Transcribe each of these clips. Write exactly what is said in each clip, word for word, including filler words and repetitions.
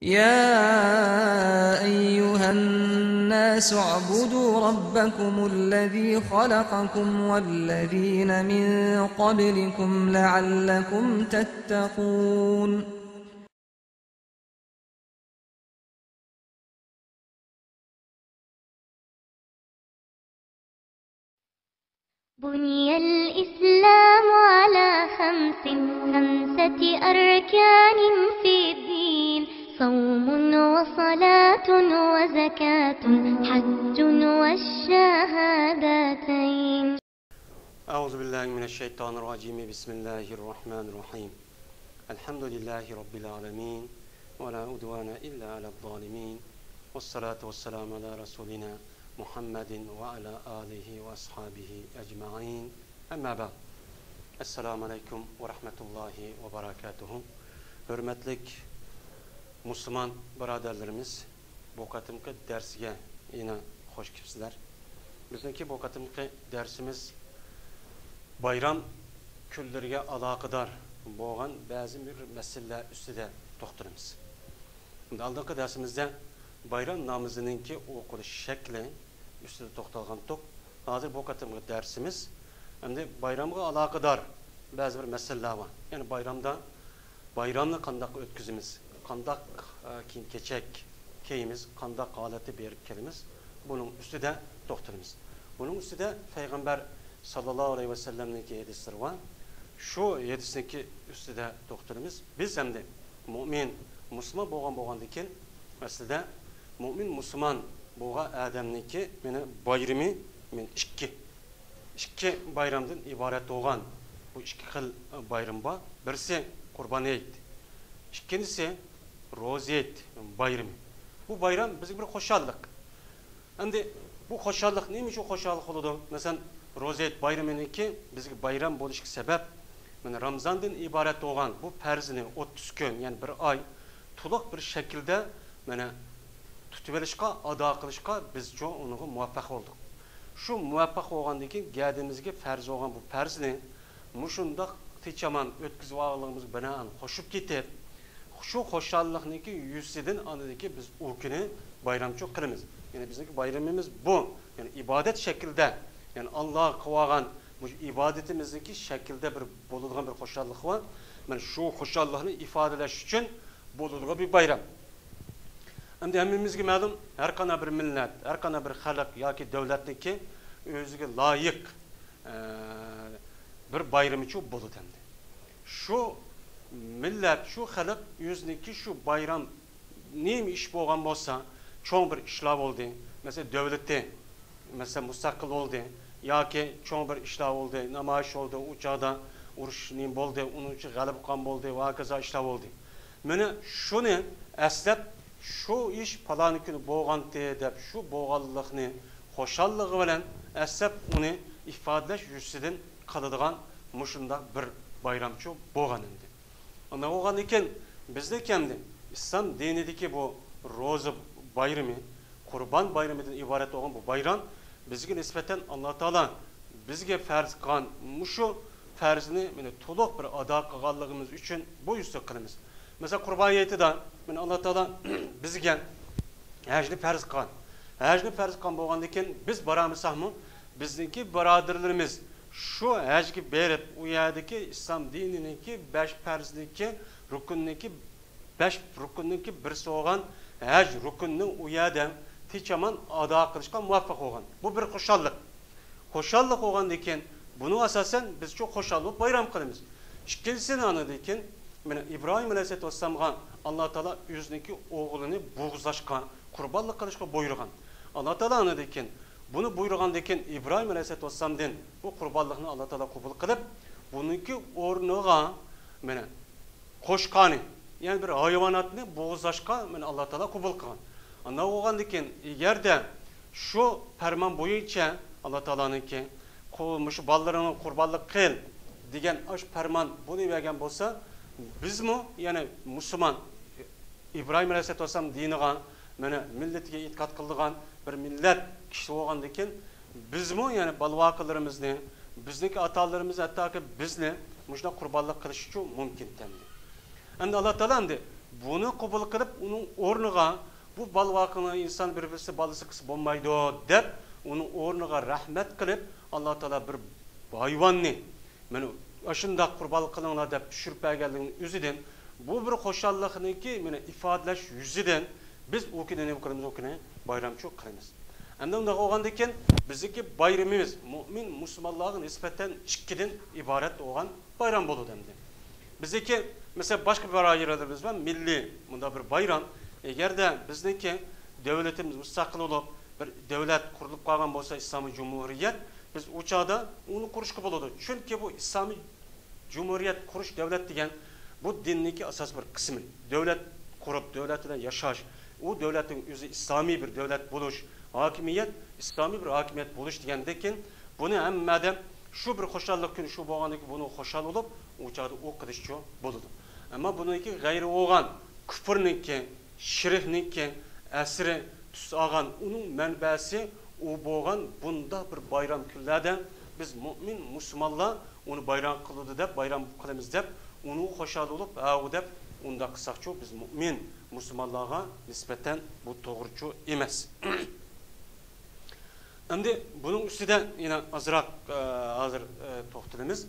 يا أيها الناس اعبدوا ربكم الذي خلقكم والذين من قبلكم لعلكم تتقون. بني الإسلام على خمس، خمسة أركان في الدين، صوم وصلاة وزكاة حج والشهادتين. أعوذ بالله من الشيطان الرجيم. بسم الله الرحمن الرحيم. الحمد لله رب العالمين. ولا عدوان إلا على الظالمين. والصلاة والسلام على رسولنا محمد وعلى آله وأصحابه أجمعين. أما بعد. السلام عليكم ورحمة الله وبركاته. ھۆرمەتلىك مۇسۇلمان بۇرادەرلىرىمىز، بۇ قېتىمقى دەرسكە يەنە خۇش كېلىپسىلەر. بىزنىڭكى بۇ قېتىمقى دەرسىمىز بايرام كۈنلىرىگە ئالاقىدار بولغان بەزى بىر مەسىلىلەر ئۈستىدە توختىلىمىز. ئالدىنقى دەرسىمىزدە بايرام نامىزىنىڭكى ئوقۇلۇش شەكلى ئۈستىدە توختالغانتۇق. ھازىر بۇ قېتىمقى دەرسىمىز ئەمدى بايرامغا ئالاقىدار بەزى بىر مەسىلىلەر بار. يەنى بايرامدا بايرامنى قانداق ئۆتكۈزىمىز، قانداق، ئە، كىيىم-كېچەك كىيىمىز، قانداق ھالەتتە بېرىپ كېلىمىز، بۇنىڭ ئۈستىدە توختىلىمىز. بۇنىڭ ئۈستىدە پەيغەمبەر ساللاللاھۇ ئەلەيھى ۋەسەللەمنىڭكى ھەدىسلىرى بار. شۇ ھەدىسنىڭكى ئۈستىدە توختىلىمىز. بىز ئەمدى مۆمىن، مۇسۇلمان بولغان بولغاندىكىن، ئەسلىدە مۆمىن مۇسۇلمان بولغان ئادەمنىڭكى مانا بايرىمى مانا ئىككى، ئىككى بايرامدىن ئىبارەت بولغان بۇ ئىككى خىل بايرام بار. بىرسى قۇربان ھېيت، ئىككىنچىسى روزا ھېيت بايرىمى. بۇ بايرام بىزگە بىر خۇشاللىق. ئەمدى بۇ خۇشاللىق نېمە ئۈچۈن خۇشاللىق بولىدۇ؟ مەسىلەن، روزا ھېيت بايرىمىنىڭكى بىزگە بايرام بولۇشقا سەۋەب، مانا رامزاندىن ئىبارەت بولغان بۇ پەرزنى ئوتتۇز كۈن، يەنى بىر ئاي تولۇق بىر شەكىلدە مانا تۇتۇۋېلىشقا، ئادا قىلىشقا بىزچۇ ئۇنىڭغا مۇۋەپپەق بولدۇق. شۇ مۇۋەپپەق بولغاندىن كېيىن گەدىمىزگە پەرز بولغان بۇ پەرزنى مۇشۇنداق تىنچ-ئامان ئۆتكۈزۈۋالغانلىقىمىزغا بىنائەن قوشۇپ كېتىپ، شۇ خۇشاللىقنىڭكى يۈزىسىدىن ئاندىن كېيىن بىز ئۇ كۈنى بايرامچۇ قىلىمىز. يەنى بىزنىڭكى بايرىمىمىز بۇ. يەنى ئىبادەت شەكلىدە، يەنى ئاللاغا قىلىۋالغان مۇشۇ ئىبادىتىمىزنىڭكى شەكلىدە بىر بولىدىغان بىر خۇشاللىق بار. مانا شۇ خۇشاللىقنى ئىپادىلەش ئۈچۈن بولىدىغان بىر بايرام. ئەمدى ھەممىمىزگە مەلۇم، ھەر قانداق بىر مىللەت، ھەر قانداق بىر خەلق ياكى دۆلەتنىڭكى ئۆزىگە لايىق، ئە، بىر بايرىمىچۇ بولىدۇ ئەمدى. شۇ مىللەت، شۇ خەلق ئۆزىنىڭكى شۇ بايرام نېمە ئىش بولغان بولسا، چوڭ بىر ئىشلار بولدى. مەسىلەن، دۆلىتى، مەسىلەن، مۇستەقىل بولدى ياكى چوڭ بىر ئىشلار بولدى، نامايىش بولدى، ئۇ چاغدا ئۇرۇش نېمە بولدى، ئۇنىڭ ئۈچۈن غەلىبە قىلغان بولدى ۋە ھاكازا ئىشلار بولدى. مانا شۇنى ئەسلەپ، شۇ ئىش پالان كۈنى بولغانتى دەپ، شۇ بولغانلىقنى خۇشاللىقى بىلەن ئەسلەپ، ئۇنى ئىپادىلەش يۈزىسىدىن قىلىدىغان مۇشۇنداق بىر بايرامچۇ بولغان ئەمدى. ئانداق بولغاندىكىن، بىزنىڭكى ئەمدى ئىسلام دىنىدىكى بۇ روزا بايرىمى، قۇربان بايرىمىدىن ئىبارەت بولغان بۇ بايرام بىزگە نىسبەتەن ئاللا تائالا بىزگە پەرز قىلغان مۇشۇ پەرزنى مانا تولۇق بىر ئادا قىلغانلىقىمىز ئۈچۈن بۇ يۈزىسىدىن قىلىمىز. مەسىلەن، قۇربان ھېيتىدا مانا ئاللا تائالا بىزگە ھەجنى پەرز قىلغان. ھەجنى پەرز قىلغان بولغاندىكىن، بىز بارالمىساقمۇ، بىزنىڭكى بۇرادەرلىرىمىز شۇ ھەجگە بېرىپ، ئۇ يەردىكى ئىسلام دىنىنىڭكى بەش پەرزنىڭكى، رۇكۇننىڭكى، بەش رۇكۇننىڭكى بىرسى بولغان ھەج رۇكۇننى ئۇ يەردە تىنچ-ئامان ئادا قىلىشقا مۇۋەپپەق بولغان. بۇ بىر خۇشاللىق. خۇشاللىق بولغاندىن كېيىن، بۇنىڭ ئاساسەن بىزچۇ خۇشال بولۇپ بايرام قىلىمىز. ئىككىنچىسىنى ئاندىن كېيىن، مانا ئىبراھىم ئەلەيھىسسالاتۇ ۋەسسالامغا ئاللا تائالا ئۆزىنىڭكى ئوغلىنى بوغۇزلاشقا، قۇربانلىق قىلىشقا بۇيرۇغان. ئاللا تائالا ئاندىن كېيىن بۇنى بۇيرۇغاندىن كېيىن، ئىبراھىم ئەلەيھىسسالاتۇ ۋەسسالامدىن بۇ قۇربانلىقنى ئاللا تائالا قوبۇل قىلىپ، بۇنىڭكى ئورنىغا مانا قوچقارنى، يەنى بىر ھايۋاناتنى بوغۇزلاشقا مانا ئاللا تائالا قوبۇل قىلغان. ئانداق بولغاندىن كېيىن، ئەگەردە شۇ پەرمان بويىچە ئاللا تائالانىڭكى، قۇ-، مۇشۇ بالىلىرىڭنى قۇربانلىق قىل دېگەن ئاشۇ پەرمان بولۇۋەرگەن بولسا، بىزمۇ، يەنى مۇسۇلمان، ئىبراھىم ئەلەيھىسسالاتۇ ۋەسسالام دىنىغا، مانا مىللىتىگە ئېتىقاد قىلىدىغان بىر مىللەت كىشىسى بولغاندىن كېيىن، بىزمۇ، يەنى بالىۋاقىلىرىمىزنى، بىزنىڭكى ئاتا-ئانىلىرىمىز، ھەتتاكى بىزنى مۇشۇنداق قۇربانلىق قىلىشىچۇ مۇمكىن ئەمدى. ئەمدى ئاللا تائالا ئەمدى بۇنى قوبۇل قىلىپ، ئۇنىڭ ئورنىغا، بۇ بالىۋاقىڭلار ئىنسان بىر-بىرسى بالىسى قىلسا بولمايدۇ، دەپ، ئۇنىڭ ئورنىغا رەھمەت قىلىپ، ئاللا تائالا بىر ھايۋاننى، مانا، ئاشۇنداق قۇربانلىق قىلىڭلار دەپ چۈشۈرۈپ بەرگەنلىكىنىڭ ئۆزىدىن، بۇ بىر خۇشاللىقنىڭكى، مانا، ئىپادىلەش يۈزىدىن بىز ئۇ كۈنى نېمە قىلىمىز؟ ئۇ كۈنى بايرامچۇ قىلىمىز. ئەمدى ئۇنداق بولغاندىن كېيىن بىزنىڭكى بايرىمىمىز مۇئمىن مۇسۇلمانلارغا نىسبەتەن ئىككىدىن ئىبارەت بولغان بايرام بولىدۇ ئەمدى. بىزدىكى، مەسىلەن، باشقا بىر ئايرىملىرىمىز بار، مىللىي، مۇنداق بىر بايرام. ئەگەردە بىزنىڭكى دۆلىتىمىز مۇستەقىل بولۇپ، بىر دۆلەت قۇرۇلۇپ قالغان بولسا، ئىسلامىي جۇمھۇرىيەت، بىز ئۇ چاغدا ئۇنى قۇرۇشقا بولىدۇ. چۈنكى بۇ ئىسلامىي جۇمھۇرىيەت قۇرۇش، دۆلەت دېگەن بۇ دىننىڭكى ئاساسىي بىر قىسمى. دۆلەت قۇرۇپ، دۆلەت بىلەن ياشاش، ئۇ دۆلەتنىڭ ئۆزى ئىسلامىي بىر دۆلەت بولۇش، ھاكىمىيەت، ئىسلامىي بىر ھاكىمىيەت بولۇش دېگەندىن كېيىن، بۇنى ھەممە ئادەم شۇ بىر خۇشاللىق كۈنى شۇ بولغاندىن كېيىن بۇنىڭغا خۇشال بولۇپ، ئۇ چاغدا ئۇ قىلىشچۇ بولىدۇ. ئەمما بۇنىڭكى غەيرى بولغان، كۇپۇرنىڭكى، شىركنىڭكى ئەسىرى تۈس ئالغان، ئۇنىڭ مەنبەسى ئۇ بولغان بۇنداق بىر بايرام كۈنلەردە بىز مۇئمىن مۇسۇلمانلار ئۇنى بايرام قىلىدۇ دەپ، بايرام قىلىمىز دەپ، ئۇنى خۇشال بولۇپ، ھەۋۇ دەپ، ئۇنداق قىلساقچۇ، بىز مۇئمىن مۇسۇلمانلارغا نىسبەتەن بۇ توغرىچۇ ئەمەس. ئەمدى بۇنىڭ ئۈستىدە يەنە ئازراق، ئە، ھازىر، ئە، توختىلىمىز.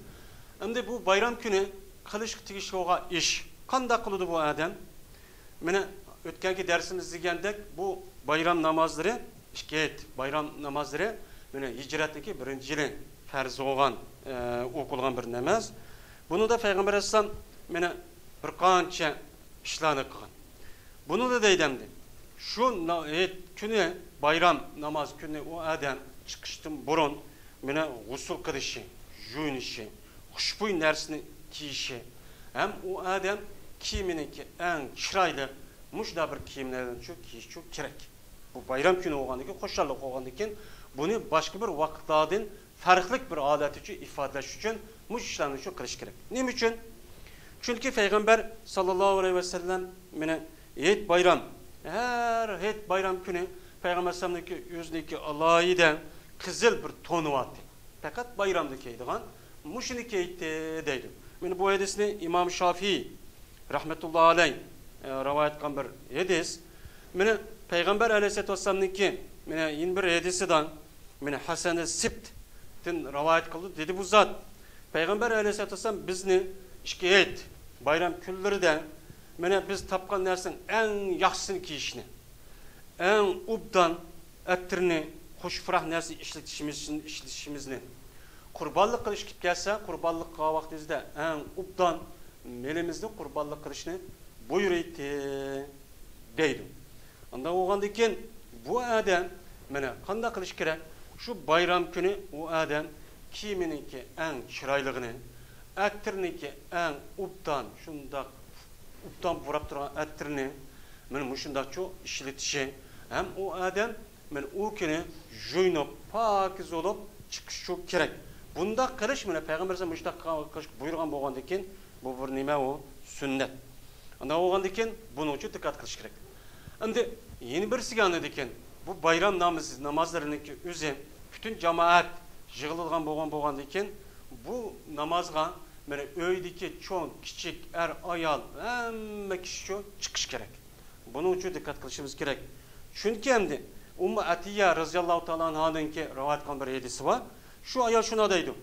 ئەمدى بۇ بايرام كۈنى قىلىشقا تېگىشلىك بولغان ئىش. قانداق قىلىدۇ بۇ ئادەم؟ مانا ئۆتكەنكى دەرسىمىز دېگەندەك، بۇ بايرام نامازلىرى، ئىككى ھېيت بايرام نامازلىرى، مانا ھىجرەتتىكى بىرىنچى يىلى پەرز بولغان، ئە، ئوقۇلغان بىر ناماز. بۇنىڭدا پەيغەمبەر ئەلەيھىسسالام مانا بىر قانچە ئىشلارنى قىلغان. بۇنىلا دەيدۇ ئەمدى، شۇ نا-، ھېيت كۈنى، بايرام ناماز كۈنى ئۇ ئادەم چىقىشتىن بۇرۇن مانا غۇسۇل قىلىشى، يۇيۇنۇشى، خۇشبۇي نەرسىنى كىيىشى ھەم ئۇ ئادەم كىيىمىنىڭكى ئەڭ چىرايلىق مۇشۇنداق بىر كىيىملەرنى كىيىشى كېرەك. بۇ بايرام كۈنى بولغاندىن كېيىن، خۇشاللىق بولغاندىن كېيىن، بۇنى باشقا بىر ۋاقىتلاردىن پەرقلىق بىر ھالەت ئۈچۈن ئىپادىلەش ئۈچۈن مۇشۇ ئىشلارنى شۇ قىلىش كېرەك. نېمە ئۈچۈن؟ چۈنكى پەيغەمبەر ساللاللاھۇ ئەلەيھى ۋەسەللەم مانا ھېيت بايرام، ھەر ھېيت بايرام كۈنى پەيغەمبەر ئەلەيھىسسالامنىڭكى ئۆزىنىڭكى ئالاھىدە قىزىل بىر تونى بارتى. پەقەت بايرامدا كىيىدىغان، مۇشۇنى كىيەتتى دەيدۇ. مانا بۇ ھەدىسنى ئىمام شافىي رەھمەتۇللا ئەلەي، ئە، رىۋايەت قىلغان بىر ھەدىس. مانا پەيغەمبەر ئەلەيھىسسالاتۇ ۋەسسالامنىڭكى مانا يەنە بىر ھەدىسىدە، مانا ھەسەن سىبتتىن رىۋايەت قىلدى، دېدى بۇ زات. پەيغەمبەر ئەلەيھىسسالاتۇ ۋەسسالام بىزنى ئىككى ھېيت بايرام كۈنلىرىدە مانا بىز تاپقان نەرسىنىڭ ئەڭ ياخشىسىنى كىيىشنى، ئەڭ ئوبدان ئەتىرنى، خۇش پۇراق نەرسە ئىشلىتىشىمىز، ئىشلىتىشىمىزنى، قۇربانلىق قىلىش كېلىپ كەلسە، قۇربانلىق قىلغان ۋاقتىمىزدا ئەڭ ئوبدان مېلىمىزنى قۇربانلىق قىلىشنى بۇيرۇيتتى دەيدۇ. ئانداق بولغاندىن كېيىن بۇ ئادەم مانا قانداق قىلىش كېرەك؟ شۇ بايرام كۈنى ئۇ ئادەم كىيىمىنىڭكى ئەڭ چىرايلىقىنى، ئەتىرنىڭكى ئەڭ ئوبدان، شۇنداق ئوبدان پۇراپ تۇرغان ئەتىرنى مانا مۇشۇنداقچۇ ئىشلىتىشى ھەم ئۇ ئادەم مانا ئۇ كۈنى يۇيۇنۇپ، پاكىز بولۇپ چىقىشى كېرەك. بۇنداق قىلىش، مانا پەيغەمبەر مۇشۇنداق قىلىش بۇيرۇغان بولغاندىن كېيىن، بۇ بىر نېمە ئۇ؟ سۈننەت. ئانداق بولغاندىن كېيىن بۇنىڭ ئۈچۈن دىققەت قىلىش كېرەك. ئەمدى يەنە بىرسىگە ئاندىن كېيىن بۇ بايرام نامىزى، نامازلىرىنىڭكى ئۆزى پۈتۈن جامائەت يىغىلىدىغان بولغان، بولغاندىن كېيىن بۇ نامازغا مانا ئۆيدىكى چوڭ، كىچىك، ئەر، ئايال، ھەممە كىشىچۇ چىقىش كېرەك. بۇنىڭ ئۈچۈن دىققەت قىلىشىمىز كېرەك. چۈنكى ئەمدى ئۇممۇ ئەتىيە رەزىياللاھۇ تائالا ئەنھادىنكى رىۋايەت قىلغان بىر ھەدىسى بار. شۇ ئايال شۇنداق دەيدۇ.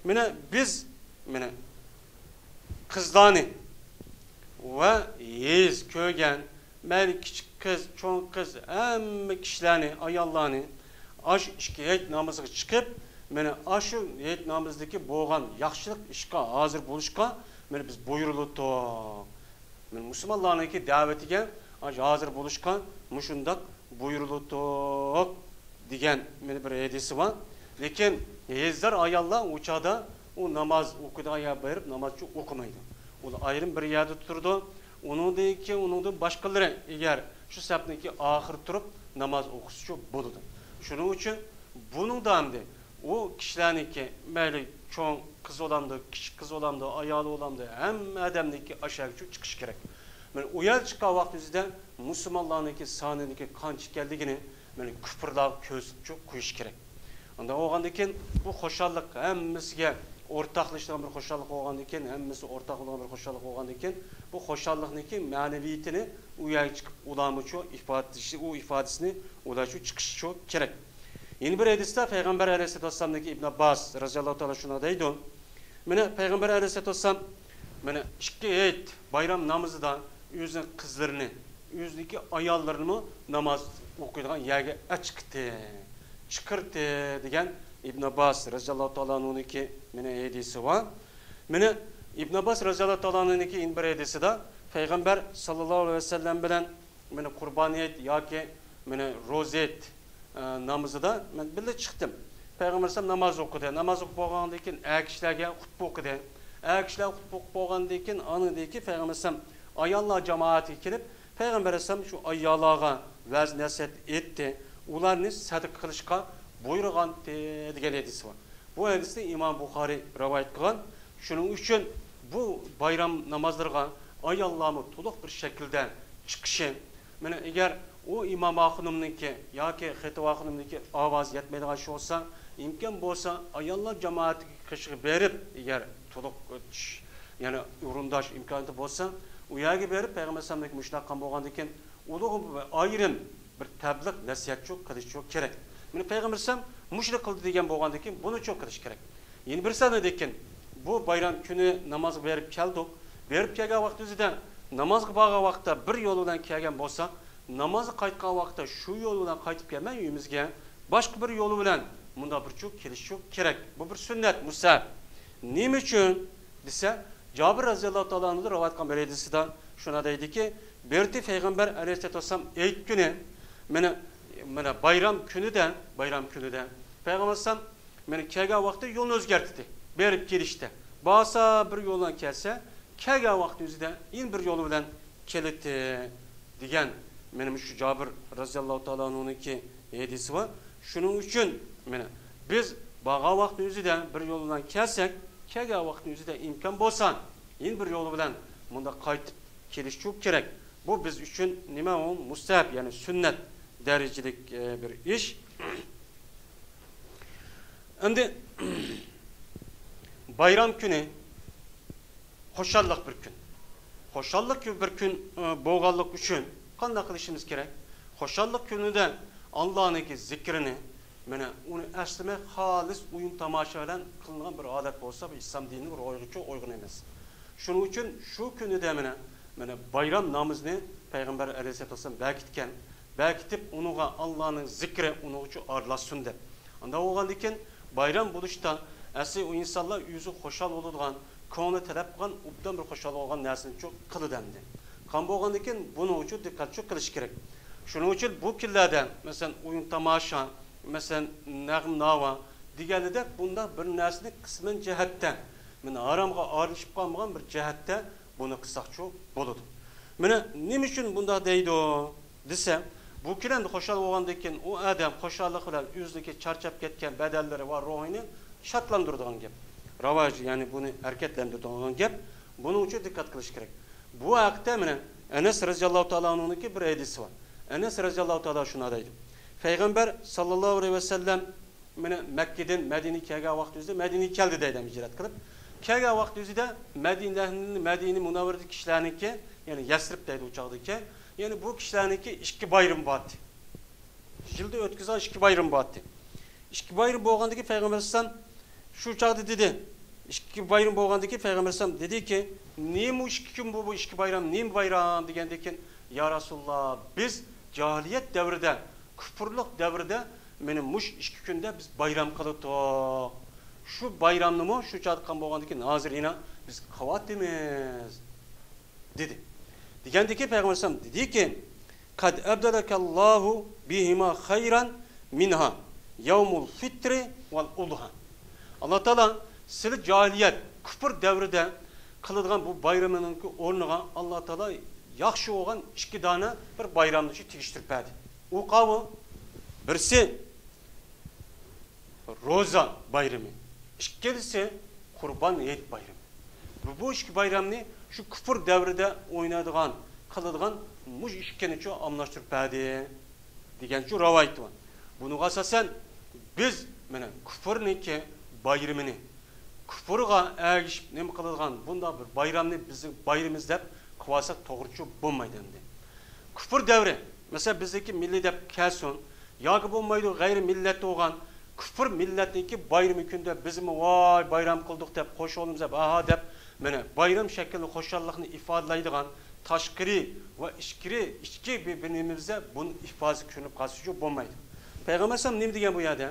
مانا بىز، مانا قىزلارنى ۋە ھېيت كۆرگەن، مەيلى كىچىك قىز، چوڭ قىز، ھەممە كىشىلەرنى، ئاياللارنى ئاشۇ ئىككى ھېيت نامىزىغا چىقىپ، مانا ئاشۇ ھېيت نامىزىدىكى بولغان ياخشىلىق ئىشقا ھازىر بولۇشقا مانا بىز بۇيرۇلۇپتۇق. مانا مۇسۇلمانلارنىڭكى دەۋىتىگە ھازىر بولۇشقا مۇشۇنداق بۇيرۇلۇپتۇق دېگەن مانا بىر ھەدىسى بار. لېكىن ھېيتزار ئاياللار ئۇ چاغدا ئۇ ناماز ئوقۇيدىغان يەرگە بېرىپ ناماز ئوقۇمايدۇ. ئۇلار ئايرىم بىر يەردە تۇرىدۇ. ئۇنىڭدىن كېيىن ئۇنىڭدىن باشقىلىرى ئەگەر شۇ سەپنىڭكى ئاخىرى تۇرۇپ ناماز ئوقۇسىچۇ بولىدۇ. شۇنىڭ ئۈچۈن بۇنىڭدا ئەمدى ئۇ كىشىلەرنىڭكى، مەيلى چوڭ قىز بولامدۇ، كىچىك قىز بولامدۇ، ئايالى بولامدۇ، ھەممە ئادەمنىڭكى ئاشۇ يەرگىچۇ چىقىشى كېرەك. مانا ئۇ يەرگە چىققان ۋاقتىمىزدا مۇسۇلمانلارنىڭكى سانىنىڭكى قانچە ئىكەنلىكىنى مانا كۇپۇرلارغا كۆرسىتىپچۇ قويۇش كېرەك. ئانداق بولغاندىن كېيىن بۇ خۇشاللىق ھەممىسىگە ئورتاقلىشىدىغان بىر خۇشاللىق بولغاندىن كېيىن، ھەممىسى ئورتاق بولىدىغان بىر خۇشاللىق بولغاندىن كېيىن، بۇ خۇشاللىقنىڭكى مەنىۋىيىتىنى ئۇ يەرگە چىقىپ ئۇلارمۇچۇ ئىپادىلىشى، ئۇ ئىپادىسىنى ئۇلارچۇ چىقىشىچۇ كېرەك. يەنە بىر ھەدىستە پەيغەمبەر ئەلەيھىسسالاتۇ ۋەسسالامدىكى ئىبن ئابباس رەزىياللاھۇ تائالا شۇنداق دەيدۇ، مانا پەيغەمبەر ئەلەيھىسسالاتۇ ۋەسسالام مانا ئىككى ھېيت بايرام نامىزىدا ئۆزىنىڭ قىزلىرىنى، ئۆزىنىڭكى ئاياللىرىنىمۇ ناماز ئوقۇيدىغان يەرگە ئەچىقتى، چىقىرتتى دېگەن ئىبن ئابباس رەزىياللاھۇ تائالا ئەنھۇنىڭكى مانا ھەدىسى بار. مانا ئىبن ئابباس رەزىياللاھۇ تائالا ئەنھۇنىڭكى يەنە بىر ھەدىسىدە پەيغەمبەر ساللاللاھۇ ئەلەيھى ۋەسەللەم بىلەن مانا قۇربان ھېيت ياكى مانا روزا ھېيت، ئە، نامىزىدا مەن بىللە چىقتىم. پەيغەمبەر ئەلەيھىسسالام ناماز ئوقۇدى. ناماز ئوقۇپ بولغاندىن كېيىن ئەر كىشىلەرگە خۇتبە ئوقۇدى. ئەر كىشىلەر خۇتبە ئوقۇپ بولغاندىن كېيىن ئاندىن كېيىن پەيغەمبەر ئەلەيھىسسالام ئاياللار جامائەتىگە كېلىپ، پەيغەمبەر ئەلەيھىسسالام شۇ ئاياللارغا ۋەز نەسىھەت ئېيتتى، ئۇلارنى سەدىقە قىلىشقا بۇيرۇغانتى دېگەن ھەدىسى بار. بۇ ھەدىسنى ئىمام بۇخارىي رىۋايەت قىلغان. شۇنىڭ ئۈچۈن بۇ بايرام نامازلىرىغا ئاياللارمۇ تولۇق بىر شەكىلدە چىقىشى، مانا ئەگەر ئۇ ئىمام ئاخۇنۇمنىڭكى ياكى خېتىۋا ئاخۇنۇمنىڭكى ئاۋازى يەتمەيدىغان ئىش بولسا، ئىمكان بولسا ئاياللار جامائەتىگە قېشىغا بېرىپ، ئەگەر تولۇق چۈش، يەنى ئورۇنداش ئىمكانىيىتى بولسا، ئۇ يەرگە بېرىپ پەيغەمبەر ئەلەيھىسسالامدىن مۇشۇنداق قىلغان بولغاندىن كېيىن، ئۇلۇغ ئايرىم بىر تەبلىغ نەسىھەتچۇ قىلىشچۇ كېرەك. مانا پەيغەمبەر ئەلەيھىسسالام مۇشۇنى قىلدى دېگەن بولغاندىن كېيىن بۇنىچۇ قىلىش كېرەك. يەنە بىر سەنە لېكىن بۇ بايرام كۈنى نامازغا بېرىپ كەلدۇق. بېرىپ كەلگەن ۋاقتىمىزدا نامازغا بارغان ۋاقىتتا بىر يول بىلەن كەلگەن بولساق، نامازغا قايتقان ۋاقىتتا شۇ يول بىلەن قايتىپ كەلمەي ئۆيىمىزگە، باشقا بىر يول بىلەن مۇنداق بىرچۇ كېلىشچۇ كېرەك. بۇ بىر سۈننەت، مۇستەھەب. نېمە ئۈچۈن دېسە، جابىر رەزىياللاھۇ تائالا ئەنھۇدىن رىۋايەت قىلغان بىر ھەدىسىدە شۇنداق دەيدىكى، بىرتى پەيغەمبەر ئەلەيھىسسالاتۇ ۋەسسالام ھېيت كۈنى، مانا، مانا بايرام كۈنىدە، بايرام كۈنىدە پەيغەمبەر ئەلەيھىسسالام مانا كەلگەن ۋاقتى يولنى ئۆزگەرتتى، بېرىپ كېلىشتە. بارسا بىر يولدىن كەلسە، كەلگەن ۋاقتى ئۆزىدە يەنە بىر يول بىلەن كېلىتتى دېگەن مانا مۇشۇ جابىر رەزىياللاھۇ تائالا ئەنھۇنىڭكى ھەدىسى بار. شۇنىڭ ئۈچۈن مانا بىز بارغان ۋاقىتنىڭ ئۆزىدە بىر يول بىلەن كەلسەك، كەلگەن ۋاقىتنىڭ ئۆزىدە ئىمكان بولسا يەنە بىر يول بىلەن مۇنداق قايتىپ كېلىشچۇ كېرەك. بۇ بىز ئۈچۈن نېمە ئۇ؟ مۇستەھەب، يەنى سۈننەت دەرىجىلىك، ئە، بىر ئىش. ئەمدى بايرام كۈنى خۇشاللىق بىر كۈن. خۇشاللىق كۈ-، بىر كۈن، ئە، بولغانلىق ئۈچۈن قانداق قىلىشىمىز كېرەك؟ خۇشاللىق كۈنىدە ئاللانىڭكى زىكرىنى، مانا ئۇنى ئەسلىمەي خالىس ئويۇن تاماشا بىلەن قىلىنغان بىر ئادەت بولسا، بۇ ئىسلام دىنىنىڭ روھىغىچۇ ئۇيغۇن ئەمەس. شۇنىڭ ئۈچۈن شۇ كۈنىدە مانا، مانا بايرام نامىزىنى پەيغەمبەر ئەلەيھىسسالاتۇ ۋەسسالام بەركىتكەن. بەركىتىپ ئۇنىڭغا ئاللانىڭ زىكرى ئۇنىڭغىچۇ ئارىلاشسۇن دەپ. ئانداق بولغاندىن كېيىن بايرام بولۇشتا ئەسلى ئۇ ئىنسانلار ئۆزى خۇشال بولىدىغان، كۆڭلى تەلەپ قىلغان، ئوبدان بىر خۇشال بولغان نەرسىنىچۇ قىلىدۇ ئەمدى. قان بولغاندىن كېيىن بۇنىڭغىچۇ دىققەتچۇ قىلىش كېرەك. شۇنىڭ ئۈچۈن بۇ كۈنلەردە، مەسىلەن، ئويۇن تاماشا، مەسىلەن، نەغمە ناۋا دېگەنلىدەك بۇنداق بىر نەرسىنى قىسمەن جەھەتتە، مانا ھارامغا ئارىلىشىپ قالمىغان بىر جەھەتتە بۇنى قىلساقچۇ بولىدۇ. مانا نېمە ئۈچۈن بۇنداق دەيدۇ دېسە، بۇ كۈن ئەمدى خۇشال بولغاندىن كېيىن ئۇ ئادەم خۇشاللىق بىلەن ئۆزىنىڭكى چارچاپ كەتكەن بەدەنلىرى ۋە روھىنى شادلاندۇرىدىغان گەپ. راۋاج، يەنى بۇنى ھەرىكەتلەندۈرىدىغان گەپ. بۇنىڭ ئۈچۈن دىققەت قىلىش كېرەك. بۇ ھەقتە مانا ئەنەس رەزىياللاھۇ تائالا ئەنھۇنىڭكى بىر ھەدىسى بار. ئەنەس رەزىياللاھۇ تائالا شۇنداق دەيدۇ. پەيغەمبەر ساللاللاھۇ ئەلەيھى ۋەسەللەم مانا مەككىدىن مەدىنىگە كەلگەن ۋاقتى ئۆزىدە، مەدىنىگە كەلدى دەيدۇ، ھىجرەت قىلىپ. كەلگەن ۋاقتى ئۆزىدە مەدىنە، مەدىنە مۇنەۋۋەرىدىكى كىشىلەرنىڭكى، يەنى يەسرىب دەيدۇ ئۇ چاغدىكى، يەنى بۇ كىشىلەرنىڭكى ئىككى بايرىمى بار ئىدى. يىلدا ئۆتكۈزگەن ئىككى بايرىمى بار ئىدى. ئىككى بايرىم بولغاندىكى پەيغەمبەر ئەلەيھىسسالام شۇ چاغدا دېدى، ئىككى بايرام بولغاندىكى پەيغەمبەر ئەلەيھىسسالام دېدىكى، نېمە ئىككى كۈن بۇ، بۇ ئىككى بايرام، نېمە بايرام دېگەندىكىن، يا رەسۇلاللا، بىز جاھىلىيەت دەۋرىدە، كۇپۇرلۇق دەۋرىدە مانا مۇشۇ ئىككى كۈندە بىز بايرام قىلاتتۇق. شۇ بايرامنىمۇ شۇ چاغدا قىلغان بولغاندىكىن، ھازىر يەنە بىز قىلىۋاتىمىز. دېدى. دېگەندىكى پەيغەمبەر ئەلەيھىسسالام دېدىكى، قەد ئەبدەلەكەللاھۇ بىھىما خەيرەن مىنھا يەۋمۇل فىترى ۋەل ئۇدھا. ئاللا تائالا سىلى جاھىلىيەت، كۇپۇر دەۋرىدە قىلىدىغان بۇ بايرىمىنىڭكى ئورنىغا ئاللا تائالا ياخشى بولغان ئىككى دانە بىر بايرامنى تېگىشتۈرۈپ بەردى. ئۇ قاۋۇ، بىرسى روزا بايرىمى، ئىككىنچىسى قۇربان ھېيت بايرىمى. بۇ، بۇ ئىككى بايرامنى شۇ كۇپۇر دەۋرىدە ئوينايدىغان، قىلىدىغان مۇشۇ ئىككىنىچۇ ئالماشتۇرۇپ بەردى دېگەنچۇ رىۋايىتى بار. بۇنىڭغا ئاساسەن بىز مانا كۇپۇرنىڭكى بايرىمىنى، كۇفرغا ئەگىشىپ نېمە قىلىدىغان بۇنداق بىر بايرامنى بىزنىڭ بايرىمىمىز دەپ قىلىۋالساق توغرا چۈشۈپ بولمايدۇ ئەمدى. كۇفر دەۋرى، مەسىلەن، بىزنىڭكى مىللىي دەپ كەلسۇن ياكى بولمايدۇ، غەيرىي مىللەت بولغان كۇفر مىللەتنىڭكى بايرىمى كۈندە بىزمۇ ۋاي بايرام قىلدۇق دەپ، خوش بولدۇم دەپ، ئاھا دەپ، مانا بايرام شەكلىدە خۇشاللىقنى ئىپادىلەيدىغان تاشقىرى ۋە ئىچكىرى، ئىچكى بىر، بىر نېمىمىزدە بۇنىڭ ئىپادىسى كۆرۈنۈپ قالسىچۇ بولمايدۇ. پەيغەمبەر ئەلەيھىسسالام نېمە دېگەن بۇ يەردە؟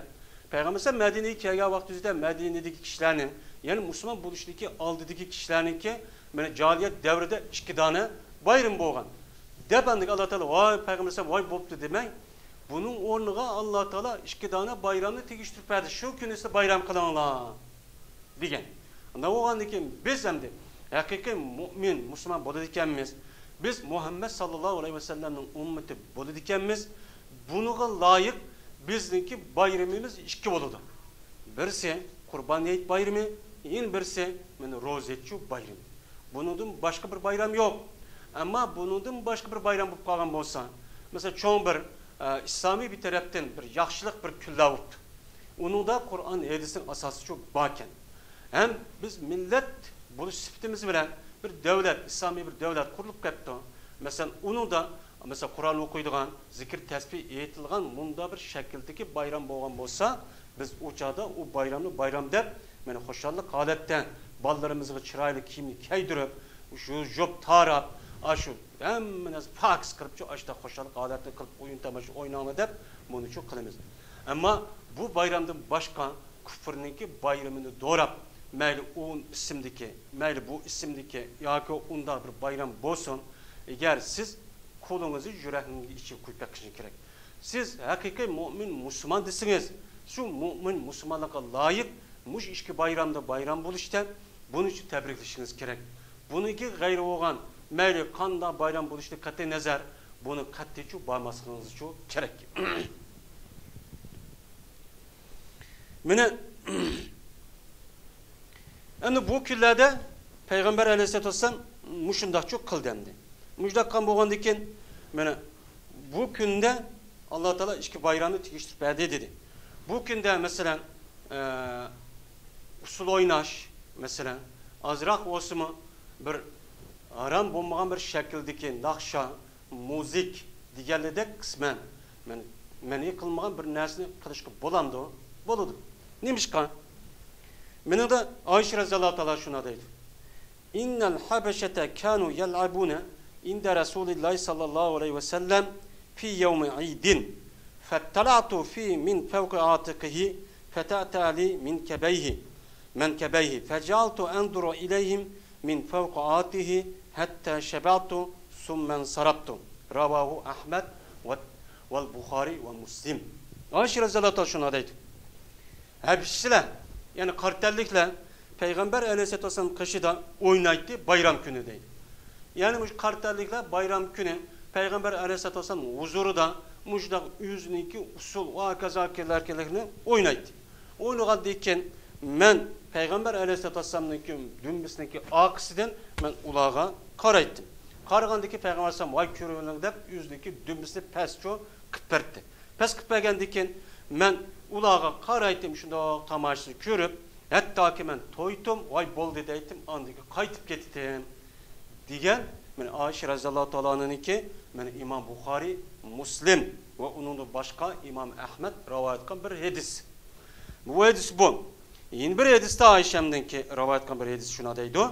پەيغەمبەر ئەلەيھىسسالام مەدىنىگە كەلگەن ۋاقتىدا مەدىنىدىكى كىشىلەرنىڭ، يەنى مۇسۇلمان بولۇشتىكى ئالدىدىكى كىشىلەرنىڭكى، مانا جاھىلىيەت دەۋرىدە ئىككى دانە بايرىمى بولغان دەپ، ئاندىن ئاللا تائالا ۋاي پەيغەمبەر ئەلەيھىسسالام ۋاي بوپتۇ دېمەي، بۇنىڭ ئورنىغا ئاللا تائالا ئىككى دانە بايرامنى تېگىشتۈرۈپ بەردى، شۇ كۈنى سىلەر بايرام قىلىڭلار دېگەن. ئۇنداق بولغاندىن كېيىن بىز ئەمدى ھەقىقىي مۇئمىن، مۇسۇلمان بولىدىكەنمىز. بىز مۇھەممەد ساللاللاھۇ ئەلەيھى ۋەسەللەمنىڭ ئۈممىتى بولىدىكەنمىز. بۇنىڭغا لايىق بىزنىڭكى بايرىمىمىز ئىككى بولىدۇ. بىرسى قۇربان ھېيت بايرىمى، يەنە بىرسى مانا روزا ھېيت شۇ بايرىمى. بۇنىڭدىن باشقا بىر بايرام يوق. ئەمما بۇنىڭدىن باشقا بىر بايرام بولۇپ قالغان بولسا، مەسىلەن، چوڭ بىر، ئە، ئىسلامىي بىر تەرەپتىن بىر ياخشىلىق، بىر كۈنلەر بوپتۇ. ئۇنىڭدا قۇرئان، ھەدىسنىڭ ئاساسى شۇ باركەن. ھەم بىز مىللەت بولۇش سۈپىتىمىز بىلەن بىر دۆلەت، ئىسلامىي بىر دۆلەت قۇرۇلۇپ كەپتۇ. مەسىلەن، ئۇنىڭدا، مەسىلەن، قۇرئان ئوقۇيدىغان، زىكىر، تەسبىھ ئېيتىلغان مۇنداق بىر شەكىلدىكى بايرام بولغان بولسا، بىز ئۇ چاغدا ئۇ بايرامنى بايرام دەپ، مانا خۇشاللىق ھالەتتە بالىلىرىمىزغا چىرايلىق كىيىمنى كىيدۈرۈپ، شۇ يۇپ تاراپ، ئاشۇ ھەممە نەرسە پاكىز قىلىپچۇ، ئاشۇنداق خۇشاللىق ھالەتتە قىلىپ، ئويۇن تاماشا ئويناڭلار دەپ، بۇنىچۇ قىلىمىز. ئەمما بۇ بايرامدىن باشقا كۇفرنىڭكى بايرىمىنى دوراپ، مەيلى ئۇ ئىسىمدىكى، مەيلى بۇ ئىسىمدىكى ياكى ئۇنداق بىر بايرام بولسۇن، ئەگەر سىز قولىڭىزنى يۈرەكنىڭ ئىچىگە قويۇپ بېقىشىڭىز كېرەك. سىز ھەقىقىي مۆمىن مۇسۇلمان دېسىڭىز، شۇ مۆمىن مۇسۇلمانلىققا لايىق مۇشۇ ئىككى بايرامدا بايرام بولۇشتا بۇنى شۇ تەبرىكلىشىڭىز كېرەك. بۇنىڭكى غەيرى بولغان مەيلى قانداق بايرام بولۇشىدىن قەتئىينەزەر، بۇنى قەتئىيچۇ بارماسلىقىڭىزچۇ كېرەك. مانا، ئەمدى بۇ كۈنلەردە پەيغەمبەر ئەلەيھىسسالاتۇ ۋەسسالام مۇشۇنداقچۇ قىلدى ئەمدى. مۇشۇنداق قىلغان بولغاندىكىن، مانا، بۇ كۈندە ئاللا تائالا ئىككى بايرامنى تېگىشتۈرۈپ بەردى دېدى. بۇ كۈندە، مەسىلەن، ئە، ئۇسسۇل ئويناش، مەسىلەن، ئازراق بولسىمۇ بىر ھارام بولمىغان بىر شەكىلدىكى ناخشا، مۇزىك دېگەنلىدەك قىسمەن، مەن، مەنئى قىلمىغان بىر نەرسىنى قىلىشقا بولامدۇ؟ بولىدۇ. نېمىشقا؟ مېنىڭدە ئائىشە رەزىياللاھۇ تائالا شۇنداق دەيدۇ. إن الحبشة كانوا يلعبون عند رسول الله صلى الله عليه وسلم في يوم عيد، فاطلعت في من فوق عاتقه فتأتى لي من كبيه، من كبيه، فجعلت أنظر إليهم من فوق عاتقه حتى شبعت ثم انصرفت. رواه أحمد و-، والبخاري ومسلم. ئائىشە رەزىياللاھۇ تائالا شۇنداق دەيدۇ. ھەبشىلەر، يەنى قارا تەنلىكلەر پەيغەمبەر ئەلەيھىسسالاتۇ ۋەسسالام قېشىدا ئوينايتتى بايرام كۈنى دەيدۇ. يەنى مۇشۇ قارا تەنلىكلەر بايرام كۈنى پەيغەمبەر ئەلەيھىسسالاتۇ ۋەسسالام ھۇزۇرىدا مۇشۇنداق ئۆزىنىڭكى ئۇسسۇل ۋە ھاكازا كىلەركىلىكنى ئوينايتتى. ئوينىغاندىن كېيىن مەن پەيغەمبەر ئەلەيھىسسالاتۇ ۋەسسالامنىڭكى دۈمبىسىنىڭكى ئارقىسىدىن مەن ئۇلارغا قارايتتىم. قارىغاندىكى پەيغەمبەر ئەلەيھىسسالام ۋاي كۆرۈۋېلىڭ دەپ ئۆزىنىڭكى دۈمبىسىنى پەسچۇ قىلىپ بەردى. پەس قىلىپ بەرگەندىن كېيىن مەن ئۇلارغا قارايتتىم، شۇنداق تاماشىسىنى كۆرۈپ، ھەتتاكى مەن تويتتۇم، ۋاي بولدى دەيتتىم، ئاندىن كېيىن قايتىپ كېتىتتىم دېگەن. مانا ئائىشە رەزىياللاھۇ تائالا ئانھانىڭكى، مانا ئىمام بۇخارىي، مۇسلىم ۋە ئۇنىڭدىن باشقا ئىمام ئەھمەد رىۋايەت قىلغان بىر ھەدىس. بۇ ھەدىس بۇ. يەنە بىر ھەدىستە ئائىشەمنىڭكى رىۋايەت قىلغان بىر ھەدىس شۇنداق دەيدۇ.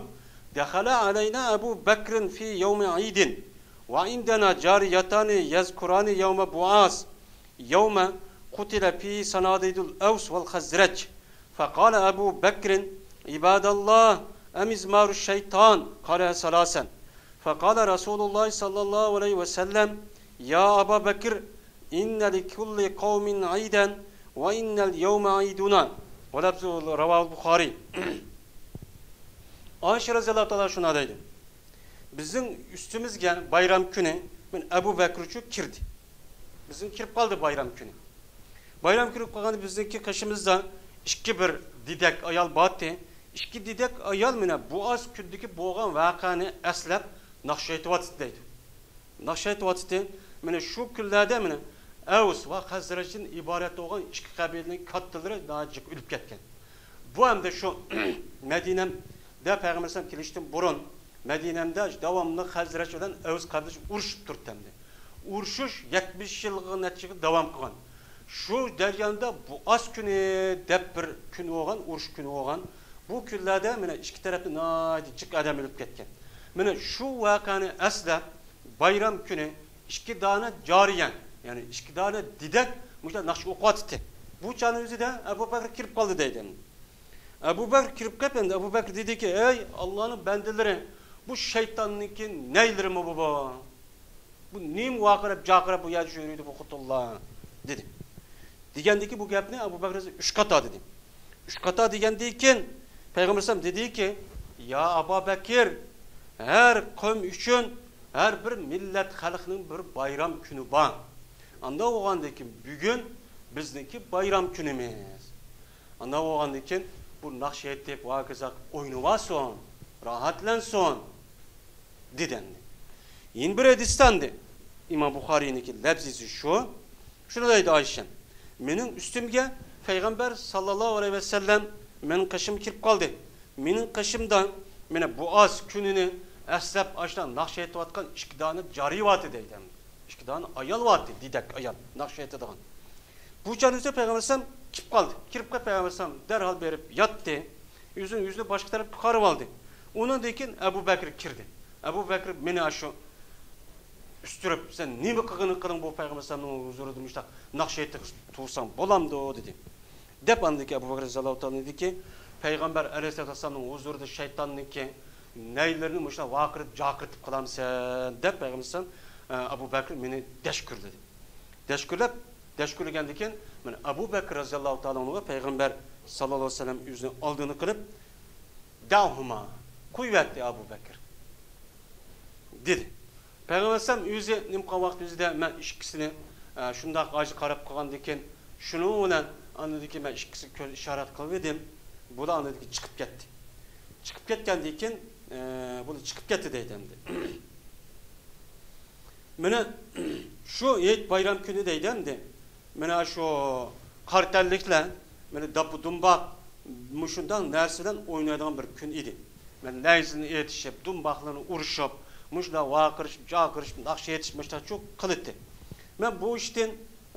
دخل علينا أبو بكر في يوم عيد وعندنا جاريتان يذكران يوم بعاث يوم قتل فيه صناديد الأوس والخزرج. فقال أبو بكر: عباد الله، أمزمار الشيطان؟ قال ثلاثا. فقال رسول الله صلى الله عليه وسلم: يا أبا بكر، إن لكل قوم عيدا وإن اليوم عيدنا. ولفظ رواه البخاري. ئائىشە رەزىياللاھۇ تائالا شۇنداق دەيدۇ. بىزنىڭ ئۈستىمىزگە بايرام كۈنى مانا ئەبۇ بەكرىچۇ كىردى. بىزنىڭ كىرىپ قالدى بايرام كۈنى. بايرام كۈنى قالغاندا بىزنىڭكى قېشىمىزدا ئىككى بىر دېدەك ئايال بارتى. ئىككى دېدەك ئايال مانا بۇئاس كۈندىكى بولغان ۋەقەنى ئەسلەپ ناخشا ئېيتىۋاتىدۇ دەيدۇ. ناخشا ئېيتىۋاتىدۇ. مانا شۇ كۈنلەردە مانا ئەۋس ۋە خەزرەجدىن ئىبارەت بولغان ئىككى قەبىلىنىڭ كاتتىلىرى ناھايىتى جىق ئۆلۈپ كەتكەن. بۇ ئەمدى شۇ مەدىنەمدە پەيغەمبەر ئەلەيھىسسالام كېلىشتىن بۇرۇن مەدىنەمدە داۋاملىق خەزرەج بىلەن ئەۋس قەبىلىسى ئۇرۇشۇپ تۇرتتى ئەمدى. ئۇرۇشۇش يەتمىش يىلغا نەچچە يىل داۋام قىلغان. شۇ جەرياندا بۇئاس كۈنى دەپ بىر كۈن بولغان، ئۇرۇش كۈنى بولغان. بۇ كۈنلەردە مانا ئىككى تەرەپتە ناھايىتى جىق ئادەم ئۆلۈپ كەتكەن. مانا شۇ ۋەقەنى ئەسلەپ، بايرام كۈنى ئىككى دانە جارىيە، يەنى ئىككى دانە دېدەك مۇشۇنداق ناخشا ئوقۇۋاتىتتى. بۇ چاغنىڭ ئۆزىدە ئەبۇ بەكرى كىرىپ قالدى دەيدۇ. ئەبۇ بەكرى كىرىپ كەپ، ئەمدى ئەبۇ بەكرى دېدىكى، ئەي ئاللانىڭ بەندىلىرى، بۇ شەيتاننىڭكى نەيلىرىمۇ بۇ، بۇ؟ بۇ نېمە ۋارقىراپ جارقىراپ بۇ يەردە يۈرىدۇ بۇ خوتۇنلار؟ دېدى. دېگەندىكى بۇ گەپنى ئەبۇ بەكرى ئۈچ قاتا دېدى. ئۈچ قاتا دېگەندىن كېيىن پەيغەمبەر ئەلەيھىسسالام دېدىكى، يا ئابا بەكىر، ھەر قەۋم ئۈچۈن، ھەر بىر مىللەت خەلقنىڭ بىر بايرام كۈنى بار. ئانداق بولغاندىن كېيىن بۈگۈن بىزنىڭكى بايرام كۈنىمىز. ئانداق بولغاندىن كېيىن بۇ ناخشا ئېيتىپ، ۋاكىزاق ئوينىۋالسۇن، راھەتلەنسۇن، دېدى ئەمدى. يەنە بىر ھەدىستە ئەمدى ئىمام بۇخارىينىڭكى لەپزىسى شۇ. شۇنى دەيدۇ ئايشەم، مېنىڭ ئۈستۈمگە پەيغەمبەر ساللاللاھۇ ئەلەيھى ۋەسەللەم مېنىڭ قېشىمغا كىرىپ قالدى. مېنىڭ قېشىمدا مانا بۇئاس كۈنىنى ئەسلەپ ئاشۇنداق ناخشا ئېيتىۋاتقان ئىككى دانە جارىيە بارتى دەيدۇ. ئىككى دانە ئايال بارتى، دېدەك ئايال، ناخشا ئېيتىدىغان. بۇ چاغنىڭ ئۆزىدە پەيغەمبەر ئەلەيھىسسالام كىرىپ قالدى. كىرىپ قېلىپ پەيغەمبەر ئەلەيھىسسالام دەرھال بېرىپ ياتتى. ئۆزىنىڭ يۈزىنى باشقا تەرەپكە قارىۋالدى. ئۇنىڭدىن كېيىن ئەبۇ بەكرى كىردى. ئەبۇ بەكرى مېنى ئاشۇ ئۈستۈرۈپ، سەن نېمە قىلغىنىڭ قىلدىڭ بۇ پەيغەمبەر ئەلەيھىسسالامنىڭ ھۇزۇرىدا مۇشۇنداق ناخشا ئېيتىپ تۇرساڭ بولامدۇ؟ دېدى. دەپ ئاندىن كېيىن ئەبۇ بەكرى رەزىياللاھۇ تائالا دېدىكى، پەيغەمبەر ئەلەيھىسسالاتۇ ۋەسسالامنىڭ ھۇزۇرىدا شەيتاننىڭكى نەيلىرىنى مۇشۇنداق ۋارقىرىتىپ جارقىرىتىپ قىلامسەن؟ دەپ پەيغەمبەر ئەلەيھىسسالام، ئە، ئەبۇ بەكرى مېنى دەشكۈرلىدى. دەشكۈرلەپ، دەشكۈرلىگەندىن كېيىن مانا ئەبۇ بەكرى رەزىياللاھۇ تائالا ئەنھۇغا پەيغەمبەر ساللاللاھۇ ئەلەيھى ۋەسەللەم ئۆزىنىڭ ئالدىنى قىلىپ، دەھۇما، قويۇۋەتتى ئەبۇ بەكرى، دېدى. پەيغەمبەر ئەلەيھىسسالام ئۆزى نېمە قىلغان ۋاقىت ئۆزىدە مەن ئىككىسىنى، ئە، شۇنداق ئاجىز قاراپ قالغاندىن كېيىن، شۇنىڭ بىلەن ئاندىن كېيىن مەن ئىككىسىگە كۆز ئىشارەت قىلىۋىدىم. بۇلار ئاندىن كېيىن چىقىپ كەتتى. چىقىپ كەتكەندىن كېيىن، ئە، بۇلار چىقىپ كەتتى دەيدۇ ئەمدى. مانا شۇ ھېيت بايرام كۈنى دەيدۇ ئەمدى. مانا شۇ قارا تەنلىكلەر، مانا داپپا دۇمباق، مۇشۇنداق نەرسە بىلەن ئوينايدىغان بىر كۈن ئىدى. مانا نەيزىنى ئېتىشىپ، دۇمباقلىرىنى ئۇرۇشۇپ، مۇشۇنداق ۋارقىرىشىپ، جارقىرىشىپ، ناخشا ئېيتىشىپ، مۇشۇنداق چۇ قىلاتتى. مەن بۇ ئىشتىن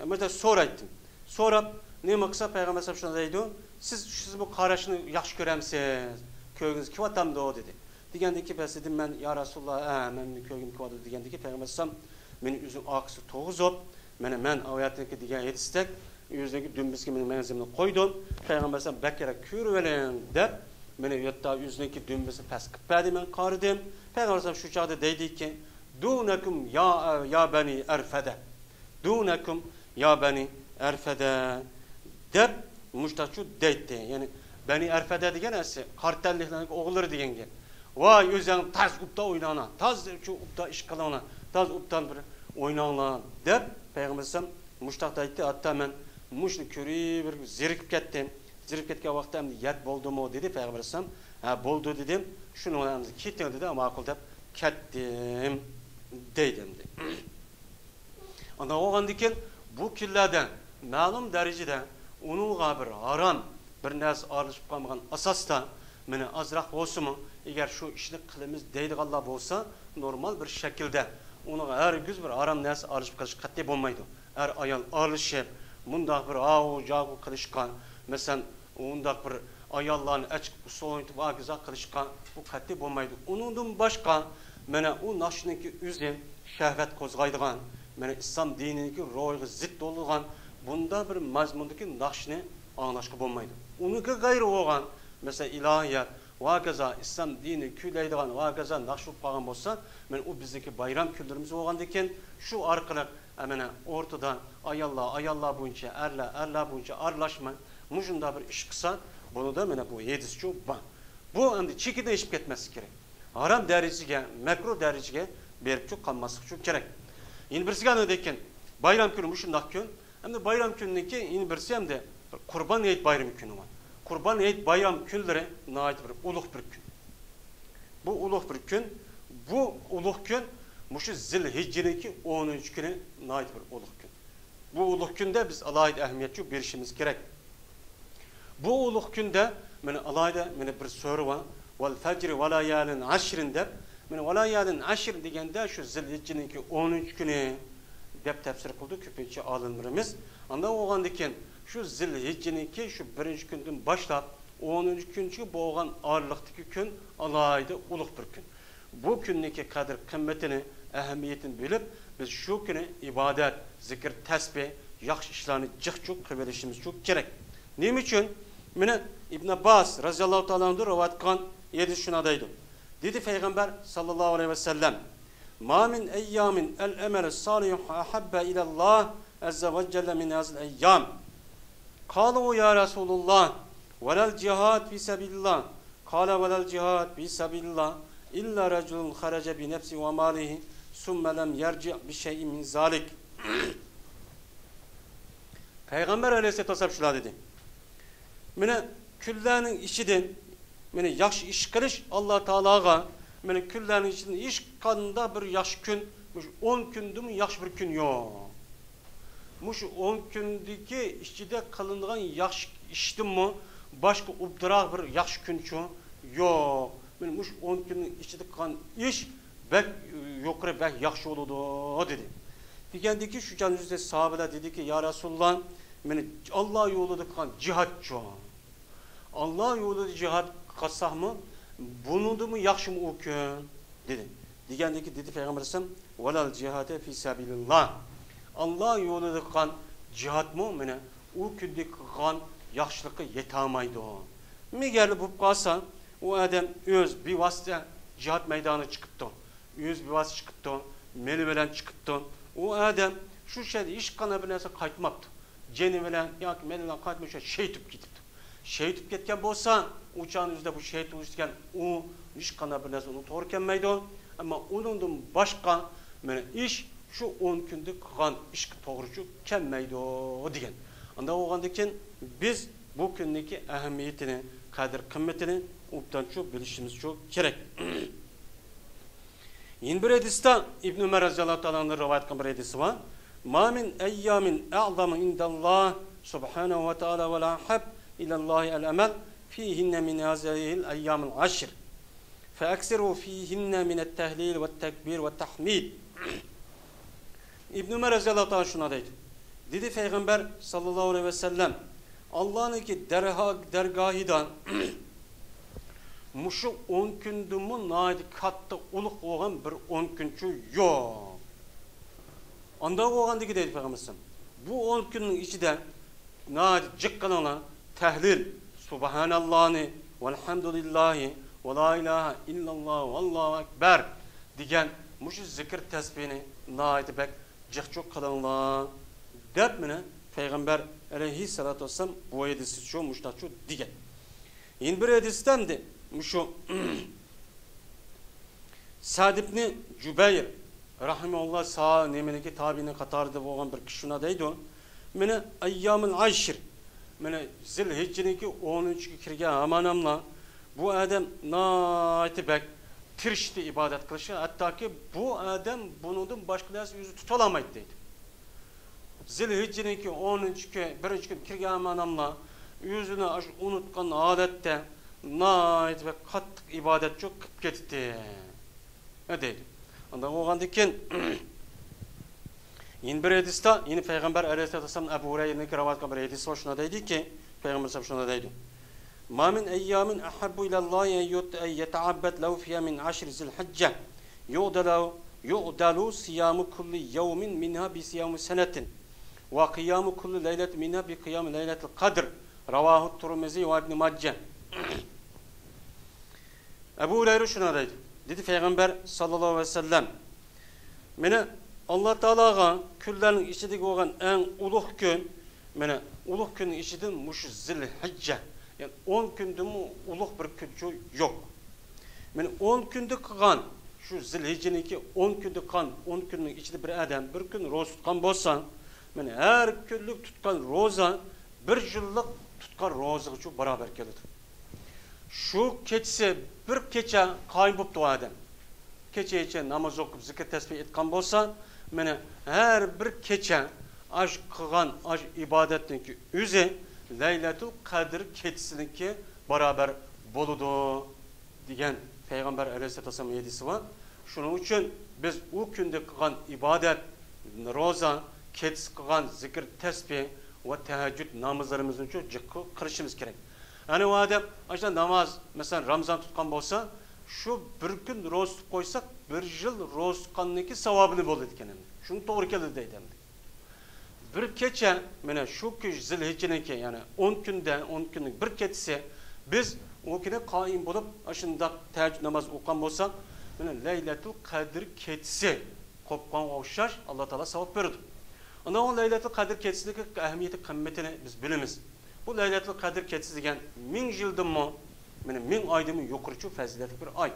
مۇشۇنداق سورايتتىم. سوراپ، نېمە قىلسا پەيغەمبەر ئەلەيھىسسالام شۇنداق دەيدۇ، سىز، سىز بۇ قاراشنى ياخشى كۆرەمسىز؟ كۆرگۈڭىز كېلىۋاتامدۇ؟ دېدى. دېگەندىن كېيىن، پەس دېدىم مەن، يا رەسۇلاللا، ھە، مەن كۆرگۈم كېلىۋاتىدۇ دېگەندىن كېيىن، پەيغەمبەر ئەلەيھىسسالام مېنى ئۆزىنىڭ ئارقىسىغا تۇرغۇزۇپ، مانا مەن ئاۋۇ يەردىكى دېگەن ھەدىستەك، ئۆزىنىڭكى دۈمبىسىگە مېنىڭ مەنزىلىمنى قويدۇم. پەيغەمبەر ئەلەيھىسسالام بەكرەك كۆرۈۋېلىڭ دەپ، مېنى يەتتە ئۆزىنىڭكى دۈمبىسىنى پەس قىلىپ بەردى، مەن قارىدىم. پەيغەمبەر ئەلەيھىسسالام شۇ چاغدا دەيدىكى، دۇنەكۇم يا، يا بەنى ئەرفەدە. دۇنەكۇم يا بەنى ئەرفەدە دەپ مۇشتاچۇ دەيتتى. يەنى بەنى ئەرفەدە دېگەن ئەسلى قارا تەنلىكلەرنىڭ ئوغۇللىرى دېگەن گەپ. ۋاي، ئۆزۈڭ تاز ئوبدان ئويناڭلار، تاز شۇ ئوبدان ئىش قىلىڭلار، تاز ئوبدان بىر ئويناڭلار دەپ پەيغەمبەر ئەلەيھىسسالام مۇشتاق دەيتتى. ھەتتا مەن مۇشۇنى كۆرۈۋېرىپ زېرىكىپ كەتتىم. زېرىكىپ كەتكەن ۋاقىتتا ئەمدى يەت بولدىمۇ دېدى پەيغەمبەر ئەلەيھىسسالام. ھە، بولدى دېدىم. شۇنىڭ بىلەن ئەمدى كېتىڭ دېدى، ماقۇل دەپ كەتتىم دەيدۇ ئەمدى. ئانداق بولغاندىن كېيىن بۇ كۈنلەردە مەلۇم دەرىجىدە ئۇنىڭغا بىر ھارام بىر نەرسە ئارىلىشىپ قالمىغان ئاساستا، مانا ئازراق بولسىمۇ، ئەگەر شۇ ئىشنى قىلىمىز دەيدىغانلار بولسا، نورمال بىر شەكىلدە ئۇنىڭغا ھەرگىز بىر ھارام نەرسە ئارىلىشىپ قېلىشقا قەتئىي بولمايدۇ. ئەر ئايال ئارىلىشىپ مۇنداق بىر ھاۋۇ جاۋۇ قىلىشقا، مەسىلەن، ئۇنداق بىر ئاياللارنى ئەچىقىپ ئۇسسۇل ئوينىتىپ ھاكازا قىلىشقا بۇ قەتئىي بولمايدۇ. ئۇنىڭدىن باشقا، مانا ئۇ ناخشىنىڭكى ئۆزى شەھۋەت قوزغايدىغان، مانا ئىسلام دىنىنىڭكى روھىغا زىت بولىدىغان بۇنداق بىر مەزمۇندىكى ناخشىنى ئاڭلاشقا بولمايدۇ. ئۇنىڭكى غەيرى بولغان، مەسىلەن، ئىلاھىيات ۋە ھاكازا ئىسلام دىنى كۈيلەيدىغان ۋە ھاكازا ناخشا بولۇپ قالغان بولسا، مانا ئۇ بىزنىڭكى بايرام كۈنلىرىمىز بولغاندىكىن، شۇ ئارقىلىق، ئە، مانا ئورتىدا ئاياللار ئاياللار بويىچە، ئەرلەر ئەرلەر بويىچە ئارىلاشماي، مۇشۇنداق بىر ئىش قىلسا، بۇنىڭدا مانا بۇ ھەدىسچۇ بار. بۇ ئەمدى چېكىدىن ئېشىپ كەتمەسلىك كېرەك. ھارام دەرىجىگە، مەكرۇھ دەرىجىگە بېرىپچۇ قالماسلىقچۇ كېرەك. يەنە بىرسىگە ئاندىن كېيىن، بايرام كۈنى مۇشۇنداق كۈن. ئەمدى بايرام كۈنىدىن كېيىن يەنە بىرسى ئەمدى قۇربان ھېيت بايرىمى كۈنى بار. قۇربان ھېيت بايرام كۈنلىرى ناھايىتى بىر ئۇلۇغ بىر كۈن. بۇ ئۇلۇغ بىر كۈن. بۇ ئۇلۇغ كۈن مۇشۇ زىل ھىججىنىڭكى ئونىنچى كۈنى ناھايىتى بىر ئۇلۇغ كۈن. بۇ ئۇلۇغ كۈندە بىز ئالاھىدە ئەھمىيەت بېرىشىمىز كېرەك. بۇ ئۇلۇغ كۈندە مانا ئالاھىدە مانا بىر سۈرە بار، ۋەل فەجرى ۋە لەيالىن ئەشرىن دەپ. مانا ۋە لەيالىن ئەشر دېگەندە شۇ زىلھىججىنىڭكى ئونىنچى كۈنى دەپ تەپسىر قىلىدۇ كۆپىنچە ئالىملىرىمىز. ئانداق بولغاندىكىن شۇ زىلھىججىنىڭكى شۇ بىرىنچى كۈندىن باشلاپ ئونىنچى كۈنچىگە بولغان ئارىلىقتىكى كۈن ئالاھىدە ئۇلۇغ بىر كۈن. بۇ كۈننىڭكى قەدىر قىممىتىنى، ئەھمىيىتىنى بىلىپ، بىز شۇ كۈنى ئىبادەت، زىكىر، تەسبىھ، ياخشى ئىشلارنى جىق چوق قىلىۋېلىشىمىز چوق كېرەك. نېمە ئۈچۈن؟ مانا ئىبن ئابباس رەزىياللاھۇ تائالا ئەنھۇ رىۋايەت قىلغان ھەدىس شۇنداق دەيدۇ. دېدى پەيغەمبەر ساللاللاھۇ ئەلەيھى ۋەسەللەم، ما من ئەييامىن ئەل ئەمەلۇ سالىھۇ ئەھەببە ئىلەللاھ ئەززە ۋە جەللە مىن ھازىھىل ئەييام. قالوا يا رسول الله ولا الجهاد في سبيل الله؟ قال ولا الجهاد في سبيل الله إلا رجل خرج بنفسه وماله ثم لم يرجع بشيء من ذلك. پەيغەمبەر ئەلەيھىسسالاتۇ ۋەسسالام شۇنداق دېدى. مانا كۈنلەرنىڭ ئىچىدىن مانا ياخشى ئىش قىلىش ئاللا تائالاغا، مانا كۈنلەرنىڭ ئىچىدىن ھېچقانداق بىر ياخشى كۈن، مۇشۇ ئون كۈندىمۇ ياخشى بىر كۈن يوق. مۇشۇ ئون كۈندىكى ئىچىدە قىلىنغان ياخشى ئىشتىنمۇ باشقا ئوبدانراق بىر ياخشى كۈنچۇ يوق. مانا مۇشۇ ئون كۈننىڭ ئىچىدە قىلغان ئىش بەك يۇقىرى، بەك ياخشى بولىدۇ، دېدى. دېگەندىكى شۇ چاغدا ساھابىلەر دېدىكى، يا رەسۇلاللا، مانا ئاللا يولىدا قىلغان جىھادچۇ؟ ئاللا يولىدا جىھاد قىلساقمۇ، بۇنىڭدىنمۇ ياخشىمۇ ئۇ كۈن؟ دېدى. دېگەندىكى دېدى پەيغەمبەر ئەلەيھىسسالام، ۋەلەل جىھادە فى سەبىلىللا. ئاللا يولىدا قىلغان جىھادمۇ مانا ئۇ كۈندە قىلغان ياخشىلىققا يېتەلمەيدۇ. مەگەر بولۇپ قالسا، ئۇ ئادەم ئۆز بىۋاسىتە جىھاد مەيدانىغا چىقىپتۇ. ئۆز بىۋاسىتە چىقىپتۇ، مېلى بىلەن چىقىپتۇ. ئۇ ئادەم شۇ شەھەردە ھېچقانداق بىر نەرسە قايتماپتۇ. جېنى بىلەن ياكى مېلى بىلەن قايتماي شۇ شېھىت بولۇپ كېتىپتۇ. شېھىت بولۇپ كەتكەن بولسا، ئۇ چاغنىڭ ئۆزىدە بۇ شېھىت بولۇش دېگەن ئۇ ھېچقانداق بىر نەرسە ئۇنىڭغا توغرا كەلمەيدۇ. ئەمما ئۇنىڭدىن باشقا مانا ئىش شۇ ئون كۈندە قىلغان ئىشقا توغرىچۇ كەلمەيدۇ دېگەن. ئانداق بولغاندىكىن بىز بۇ كۈننىڭكى ئەھمىيىتىنى، قەدىر قىممىتىنى ئوبدانچۇ بىلىشىمىزچۇ كېرەك. يەنە بىر ھەدىستە ئىبن ئۆمەر رەزىياللاھۇ تائالا ئەنھۇدىن رىۋايەت قىلغان بىر ھەدىسى بار. ما من أيام أعظم عند الله سبحانه وتعالى ولا أحب إلى الله العمل فيهن من هذه الأيام العشر فأكثروا فيهن من التهليل والتكبير والتحميد. ئىبن ئۆمەر رەزىياللاھۇ تائالا شۇنداق دەيدۇ. دېدى پەيغەمبەر ساللاللاھۇ ئەلەيھى ۋەسەللەم، ئاللانىڭكى دەرھا-، دەرگاھىدا مۇشۇ ئون كۈندىنمۇ ناھايىتى كاتتا ئۇلۇغ بولغان بىر ئون كۈنچۇ يوق. ئانداق بولغاندىكى دەيدۇ پەيغەمبەر ئەلەيھىسسالام، بۇ ئون كۈننىڭ ئىچىدە ناھايىتى جىق قىلىڭلار، تەھلىل، سۇبھاناللانى، ۋەلھەمدۇلىللاھى، ۋەلا ئىلاھە ئىللاللا، ۋاللاھۇ ئەكبەر دېگەن مۇشۇ زىكىر تەسبىھنى ناھايىتى بەك جىق چوق قىلىڭلار دەپ مانا پەيغەمبەر ئەلەيھىسسالاتۇ ۋەسسالام بۇ ھەدىسىچۇ مۇشۇنداقچۇ دېگەن. يەنە بىر ھەدىستە ئەمدى مۇشۇ سەئد ئىبنى جۇبەير رەھىمەھۇللا سا-، نېمىنىڭكى تابىئىنىڭ قاتارىدا بولغان بىر كىشى شۇنداق دەيدۇ. مانا ئەييامۇل ئەشر، مانا زىلھىججىنىڭكى ئونىنچىگە كىرگەن ھاماناملا بۇ ئادەم ناھايىتى بەك تىرىشتى ئىبادەت قىلىشقا، ھەتتاكى بۇ ئادەم بۇنىڭدىن باشقا نەرسە ئۆزى تۇتۇۋالالمايتتى دەيدۇ. زىلھىججىنىڭكى ئونىنچى كۈن، بىرىنچى كۈن كىرگەن ھاماناملا ئۆزىنى ئاشۇ ئۇنتقان ھالەتتە ناھايىتى بەك قاتتىق ئىبادەتچۇ قىلىپ كېتىتتى دەيدۇ. ئانداق بولغاندىكىن يەنە بىر ھەدىستە، يەنە پەيغەمبەر ئەلەيھىسسالاتۇ ۋەسسالام ئەبۇ ھۇرەيرىنىڭكى رىۋايەت قىلغان بىر ھەدىسى بار، شۇنداق دەيدىكى، پەيغەمبەر ئەلەيھىسسالام شۇنداق دەيدۇ. ما من أيام أحب إلى الله أن يت-، أن يتعبد له فيها من عشر ذي الحجة يعدل، يعدل صيام كل يوم منها بصيام سنة وقيام كل ليلة منها بقيام ليلة القدر. رواه الترمذي وابن ماجه. ئەبۇ ھۇرەيرە شۇنداق دەيدۇ، دېدى پەيغەمبەر ساللاللاھۇ ئەلەيھى ۋەسەللەم، مانا ئاللا تائالاغا كۈنلەرنىڭ ئىچىدىكى بولغان ئەڭ ئۇلۇغ كۈن، مانا ئۇلۇغ كۈننىڭ ئىچىدىن مۇشۇ زىلھىججە، يەنى ئون كۈندىنمۇ ئۇلۇغ بىر كۈنچۇ يوق. مانا ئون كۈندە قىلغان، شۇ زىلھىججىنىڭكى ئون كۈندە قىلغان، ئون كۈننىڭ ئىچىدە بىر ئادەم بىر كۈن روزا تۇتقان بولسا، مانا ھەر كۈنلۈك تۇتقان روزا بىر يىللىق تۇتقان روزىغىچۇ باراۋەر كېلىدۇ. شۇ كېچىسى بىر كېچە قايىم بوپتۇ ئادەم. كېچىچە ناماز ئوقۇپ، زىكىر تەسبىھ ئېيتقان بولسا، مانا ھەر بىر كېچە ئاش قىلغان ئاش ئىبادەتنىڭكى ئۆزى لەيلەتۇل قەدىر كېچىسىنىڭكى باراۋەر بولىدۇ دېگەن پەيغەمبەر ئەلەيھىسسالاتۇ ۋەسسالام ھەدىسى بار. شۇنىڭ ئۈچۈن بىز ئۇ كۈندە قىلغان ئىبادەت، روزا، كېچىسى قىلغان زىكىر، تەسبىھ ۋە تەھەججۇد نامازلىرىمىزنى شۇ جىققا قىلىشىمىز كېرەك. يەنى ئۇ ئادەم ئاشۇ ناماز، مەسىلەن، رامىزان تۇتقان بولسا، شۇ بىر كۈن روزا تۇتۇپ قويساق، بىر يىل روزا تۇتقاننىڭكى ساۋابىنى بولىدىكەن ئەمدى. شۇنىڭ توغرا كېلىدۇ دەيدۇ ئەمدى. بىر كېچە، مانا شۇ كۈن زىلھىججىنىڭكى، يەنى ئون كۈندە، ئون كۈننىڭ بىر كېچىسى، بىز ئۇ كۈنى قائىم بولۇپ، ئاشۇنداق تەھەججۇد ناماز ئوقۇغان بولساق، مانا لەيلەتۇل قەدىر كېچىسى قوپقانغا ئوخشاش ئاللا تائالا ساۋاب بېرىدۇ. ئاندىن ئۇ لەيلەتۇل قەدىر كېچىسىنىڭكى ئەھمىيىتى، قىممىتىنى بىز بىلىمىز. بۇ لەيلەتۇل قەدىر كېچىسى دېگەن مىڭ يىلدىنمۇ، مانا مىڭ ئايدىنمۇ يۇقىرىچۇ پەزىلەتلىك بىر ئاي.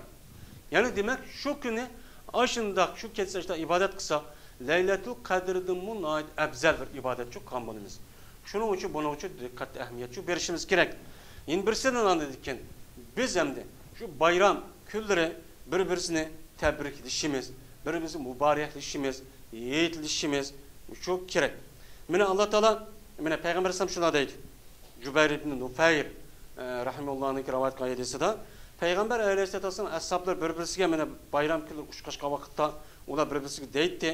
يەنى دېمەك، شۇ كۈنى ئاشۇنداق، شۇ كېچىسى ئاشۇنداق ئىبادەت قىلساق، لەيلەتۇل قەدىردىنمۇ ناھايىتى ئەۋزەل بىر ئىبادەتچۇ قىلغان بولىمىز. شۇنىڭ ئۈچۈن بۇنىڭ ئۈچۈن دىققەت، ئەھمىيەتچۇ بېرىشىمىز كېرەك. يەنە بىرسىدىن ئاندىن كېيىن بىز ئەمدى شۇ بايرام كۈنلىرى بىر-بىرسىنى تەبرىكلىشىمىز، بىر-بىرسىنى مۇبارەكلىشىمىز، ھېيتلىشىمىز شۇ كېرەك. مانا ئاللا تائالا، مانا پەيغەمبەر ئەلەيھىسسالام شۇنداق دەيدۇ. جۇبەير ئىبن نۇفەير، ئە، رەھىمەھۇللاھنىڭكى رىۋايەت قىلغان ھەدىسىدە، پەيغەمبەر ئەلەيھىسسالام ئەسھابلار بىر-بىرسىگە، مانا بايرام كۈنلىرى ئۇچراشقان ۋاقىتتا ئۇلار بىر-بىرسىگە دەيتتى،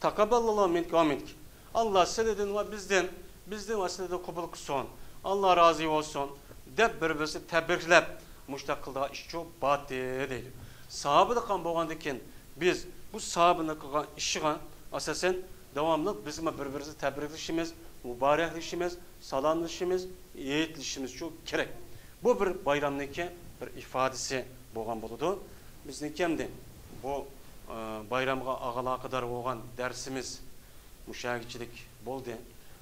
تاقاببالاللاھۇ مىنكا ۋە مىنك. ئاللا سىلىدىن ۋە بىزدىن، بىزدىن ۋە سىلىدىن قوبۇل قىلسۇن. ئاللا رازى بولسۇن، دەپ بىر-بىرسىنى تەبرىكلەپ، مۇشۇنداق قىلىدىغان ئىشچۇ باتتى دەيدۇ. ساھابىدە قان بولغاندىن كېيىن، بىز بۇ ساھابىنىڭ قىلغان ئىشىغا ئاساسەن داۋاملىق بىزمۇ بىر-بىرىمىزنى تەبرىكلىشىمىز، مۇبارەكلىشىمىز، سالاملىشىمىز، ھېيتلىشىمىزچۇ كېرەك. بۇ بىر بايرامنىڭكى بىر ئىپادىسى بولغان بولىدۇ. بىزنىڭكى ئەمدى بۇ، ئە، بايرامغا ئالاقىدار بولغان دەرسىمىز مۇشۇ يەرگىچىلىك بولدى.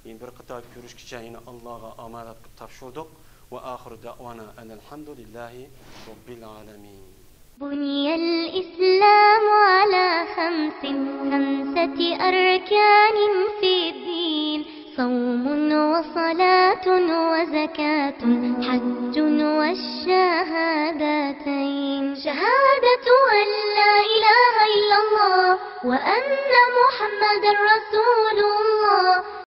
يەنە بىر قېتىم كۆرۈشكىچە يەنە ئاللاغا ئامانەت قىلىپ تاپشۇردۇق. ۋە ئاخىرۇ دەئۋانا ئەنىل ھەمدۇلىللاھى رەببىل ئالەمىن. بني الإسلام على خمس، خمسة أركان في الدين، صوم وصلاة وزكاة، حج والشهادتين. شهادة أن لا إله إلا الله وأن محمدا رسول الله.